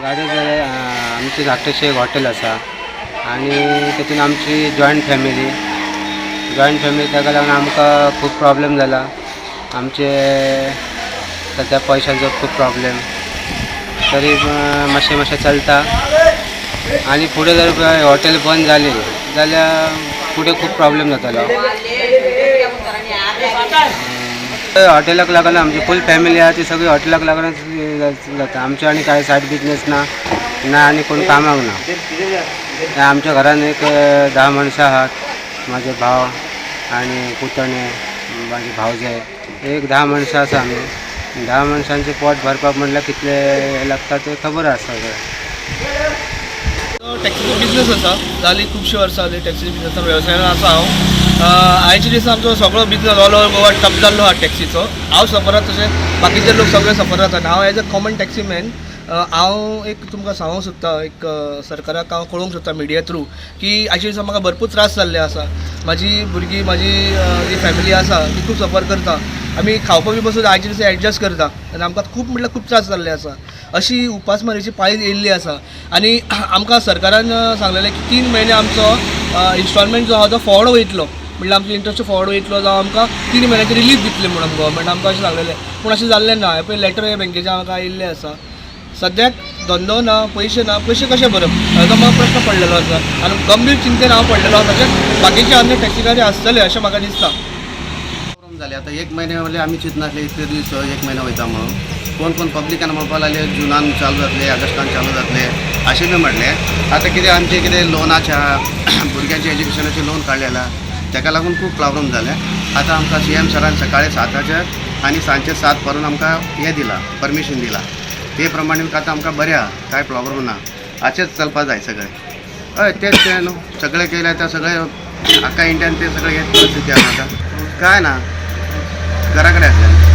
गाडी जाल्यार आमची धाकटेशें एक हॉटेल आसा आनी तेतून आमची जॉयंट फॅमिली, जॉयंट फॅमिली ताका लागून आमकां खूब प्रॉब्लेम जाला. आमचे सद्या पयशांचो खूब प्रॉब्लेम, तरी मातशें मातशें चलता. आनी फुडें जर हॉटेल बंद जाली जाल्यार फुडें खूब प्रॉब्लेम जातलो. हॉटेलाक लागून आमची फूल फॅमिली आहा ती सगळी हॉटेलाक लागूनच जाता. आमचे आनी कांय सायड बिजनेस ना, ना आनी कोण कामाक ना. आमच्या घरान एक 10 मनशां आहात, म्हाजे भाव आनी पुतणे, म्हाजे भावजे, एक 10 मनशां आसा आमी. 10 मनशांचें पोट भरपाक म्हणल्यार कितले लागता तें खबर आसा सगळें. टॅक्सीचो बिजनेस आसा, जाली खुबशीं वर्सां जाली टॅक्सी बिजनेसान वेवसायान आसा हांव. आयच्या दिसा आमचो सगळो बिजनेस ऑल ओवर गोवा टप जाल्लो आहा टॅक्सीचो. हांव सफर तशें बाकीचे लोक सगळे सफर जाता. हांव as a common taxi man हांव एक तुमकां सांगूंक सोदता, एक सरकाराक हांव कळोवंक सोदता मिडिया थ्रू की आयच्या दिसा म्हाका भरपूर त्रास जाल्ले आसा. म्हाजी भुरगीं, म्हाजी जी फॅमिली आसा ती खूब सफर करता. आमी खावपा बी पसून आयच्या दिसा एडजस्ट करता आनी आमकां खूब म्हटल्यार खूब त्रास जाल्ले आसा. अशी उपासमारीची पाळी येयल्ली आसा आनी आमकां सरकारान सांगलेलें की 3 म्हयने आमचो इन्स्टॉलमेंट जो आहा तो फॉवर्ड वयतलो, म्हटल्यार आमचो इंट्रस्ट फॉवर्ड वयतलो, जावं आमकां 3 म्हयन्याची रिलीफ दितले म्हणून गव्हर्मेंट आमकां अशें सांगलेलें. पूण अशें जाल्लें ना. हें पळय लेटर हे बँकेचे आमकां आयिल्लें आसा. सद्याक धंदो ना, पयशे ना, पयशे कशे भरप हाचो म्हाका प्रश्न पडलेलो आसा आनी गंभीर चिंतेन हांव पडलेलो आसा. तशेंच बाकीचे अन्य टॅक्सीकारी आसतले अशें म्हाका दिसता. प्रॉब्लम जाले आतां 1 म्हयने म्हणल्यार आमी चिंतनासले इतले दीस 1 म्हयनो वयता म्हणून. कोण कोण पब्लिकान म्हणपाक लागले जुनान चालू जातले, ऑगस्टान चालू जातले अशें बी म्हणलें. आतां कितें आमचें कितें लोनाचें आहा, भुरग्यांचे एज्युकेशनाचें लोन काडलेलें आहा, तेका लागून खूब प्रॉब्लम जालें. आतां आमकां सी एम सरान सकाळी 7 आनी सांजचे 7 पर्यंत आमकां हें दिलां, परमिशन दिलां. ते प्रमाणे आतां आमकां बरें आहा, कांय प्रॉब्लम ना. अशेंच चलपा जाय सगळें. हय तेंच तें न्हू सगळें केलें आतां सगळें आख्खा इंडियान तें सगळें हेच परिस्थिती आहा आतां. कांय ना, घरा कडेन आसलें.